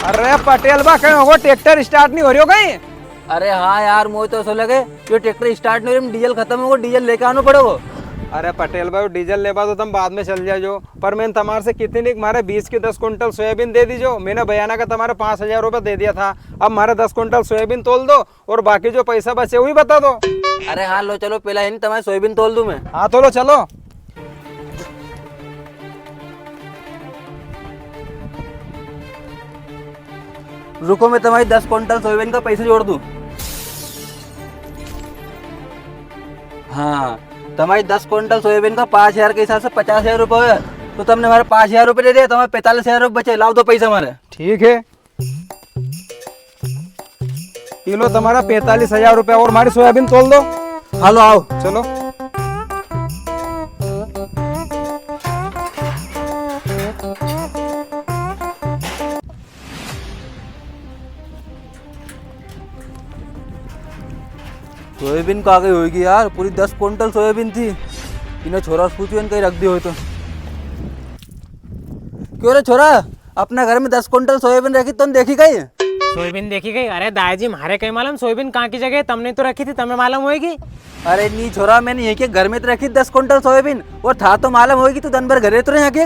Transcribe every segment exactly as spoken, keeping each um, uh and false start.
अरे पटेल बा, कई होगो, ट्रैक्टर start नी हो रियो कई? अरे हाँ यार, मोए तो असो लगे, यो ट्रैक्टर start नी हो रियो, डीजल खतम होगो, डीजल लेके आनो पड़ेगो। अरे पटेल बा, डीजल लेबा तो तम बाद में चल जाजो, पर मैंने तमारे से की थी नी कि म्हारे बीज की दस कुंटल सोयाबीन दे दीजो। मैंने बयाना का तमारे पाँच हजार रुपया दे दिया था, अब म्हारे दस कुंटल सोयाबीन तोल दो और बाकी जो पैसा बचे, वही बता दो। अरे हाँ, लो चलो, पेला है नी, तमारी सोयाबीन तोल दूं मैं। हाँ, तोलो, चलो। रुको, मैं तमारी दस कुंटल सोयाबीन का पैसा जोड़ दूं। हाँ, तमारी दस कुंटल सोयाबीन का पाँच हजार के हिसाब से पचास हजार रुपया हुआ, तो तमने म्हारे पाँच हजार रुपया दे दिया, तमारे पैंतालीस हजार रुपया बचे, लाओ दो पैसा म्हारे। ठीक है, ये लो तमारा पैंतालीस हजार रुपया और म्हारी सोयाबीन तोल दो। हालो आओ। चलो। सोयाबीन कां गई होयगी यार, पूरी दस कुंटल सोयाबीन थी। इना छोरा से पूछूं, इने कहीं रख दी होय तो। क्यों रे छोरा, अपना घर में दस कुंटल सोयाबीन रखी, तूने देखी कहीं? सोयाबीन देखी कहीं? अरे दाई जी, म्हारे कई मालम सोयाबीन कां की जगह, तमने तो रखी थी, तमे मालम होयगी। अरे नी छोरा, मैंने यहीं के घर में तो रखी दस कुंटल सोयाबीन, और था तो मालम होयगी, तू दन भर घरे तो रहे हके।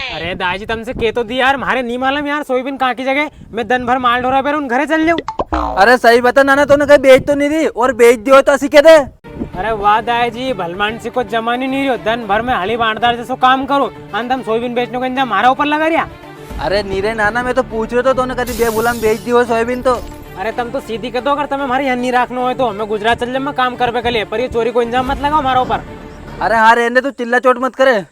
अरे दाई जी, तमसे के तो दी यार, म्हारे नी मालम यार, सोयाबीन कां की जगह, मैं दन भर माल ढोरा पे रहूं, घरे चल जाऊं। अरे सही बता नाना, तूने कहीं बेच तो नी दी, और बेच दियो तो असी के दे। अरे वाह दाई जी, भलमानसी को जमानो नी रियो, दन भर में हली बांटदार जसो काम करूं, अन तम सोयाबीन बेचने को इंजाम म्हारा ऊपर लगा रिया। अरे नी रे नाना, मैं तो पूछ रियो थो, तूने कदी बेबुलाम बेच दी होय सोयाबीन तो। अरे तम तो सीधी के दो, अगर तमे म्हारे यहाँ नी राखनो होय तो, मैं गुजरात चल जाऊं काम करबे के लिए, पर ये चोरी को इंजाम मत लगाओ म्हारा ऊपर। अरे हाँ, रहने दे, तू चिल्ला चोट मत करे।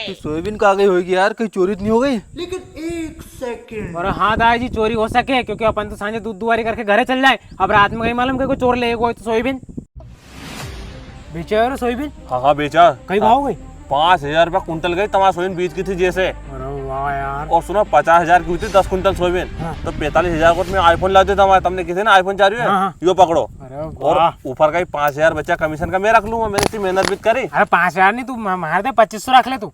ये सोयाबीन कां गई होयगी यार, कहीं चोरी तो नी हो गई? लेकिन एक सेकंड। अरे हाँ दाई जी, चोरी हो सके, क्योंकि अपन तो सांझे दूध दुआरी करके घरे चल जाए। अब रात में कहीं मालम के कोई चोर ले गयो होय तो सोयाबीन। बेचा यार सोयाबीन? हाँ, हाँ, बेचा। कई भाव गई? पाँच हजार रुपया कुंटल गई, तमारी सोयाबीन बीज की थी जैसे। अरे वाह यार। और सुनो, पचास हजार की हुई थी दस कुंटल सोयाबीन, हाँ। तो पैंतालीस हजार को मैं iPhone ला देता हूँ, तमने की थी ना iPhone चाह रियो है, हाँ, हाँ। यो पकड़ो। अरे और वाह। ऊपर का ही पाँच हजार बचा कमीशन का, मैं रख लूंगा, मैंने इतनी मेहनत भी करी। अरे पाँच हजार नी, तू म-, मार दे, पच्चीस सौ रख ले तू।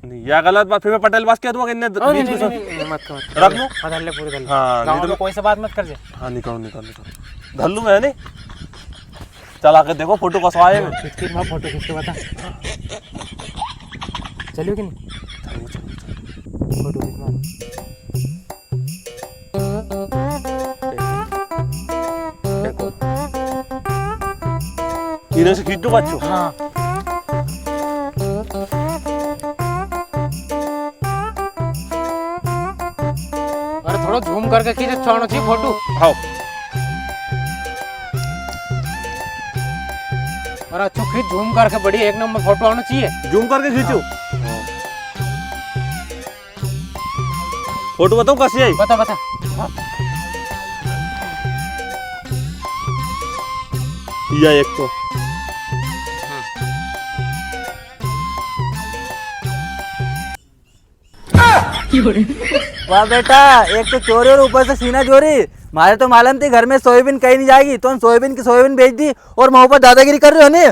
नी, या गलत बात, फिर मैं पटेल बा से कह दूंगा कि इन्हें ओ, नी, बीस नी, नी, नी, मत कर, मत कर। रख लूं? हाँ, धर ले, पूरी धर ले। हाँ, गाँव नी तो में कोई से बात मत कर जे। हाँ, निकाल, निकाल, निकाल। धर लूं मैं, नी? चला के देखो, फोटो कसवाए। हाँ, खींच, खींच, मैं फोटो खींच के बता। चलियो कि नी? चलो, चलो, चलो। फोटो खींच, मार। देखो। इधर से खींच दो बच्चों। हाँ। अरे थोड़ा zoom करके खींच, अच्छा आना चाहिए फोटो। हाँ। अरे अच्छो खींच, zoom करके, बढ़िया एक नंबर फोटो आना चाहिए। Zoom करके खींचो। हाँ। फोटो बताऊं कैसी आई? बता, बता। या एक तो। वाह बेटा, एक तो चोरी और ऊपर से सीना चोरी। म्हारे तो मालम थी घर में सोयाबीन कहीं नी जाएगी, तो सोयाबीन की सोयाबीन बेच दी और म्हारे ऊपर दादागिरी कर रियो हो नी।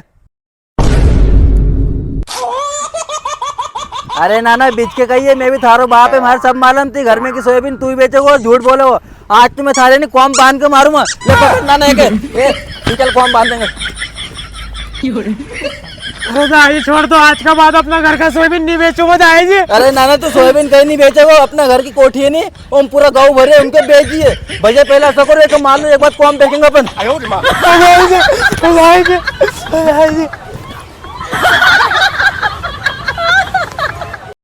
अरे नाना, बीच के कहिए, मैं भी थारो बाप है, म्हारे सब मालम थी, घर में की सोयाबीन तू ही बेचेगो और झूठ बोलेगो। आज तो मैं थारे नी कॉम बांध के मारूंगा। ले पकड़ नाना, एक, ए, निकल, कॉम बांध देंगे। अरे दाई, छोड़ दो, आज का बाद अपना घर का सोयाबीन नी बेचूंगा दाई जी। अरे नाना, तू सोयाबीन कहीं नी बेचेगो, अपना घर की कोठी है नी, हम पूरा गाँव भरे, उनके बेच दिए। भैया, पहले ऐसा करो, एक मार लो, एक बार कॉम फेंकेंगे अपन। आयो रे माँ। ओ भाई जी, ओ भाई जी, ओ भाई जी।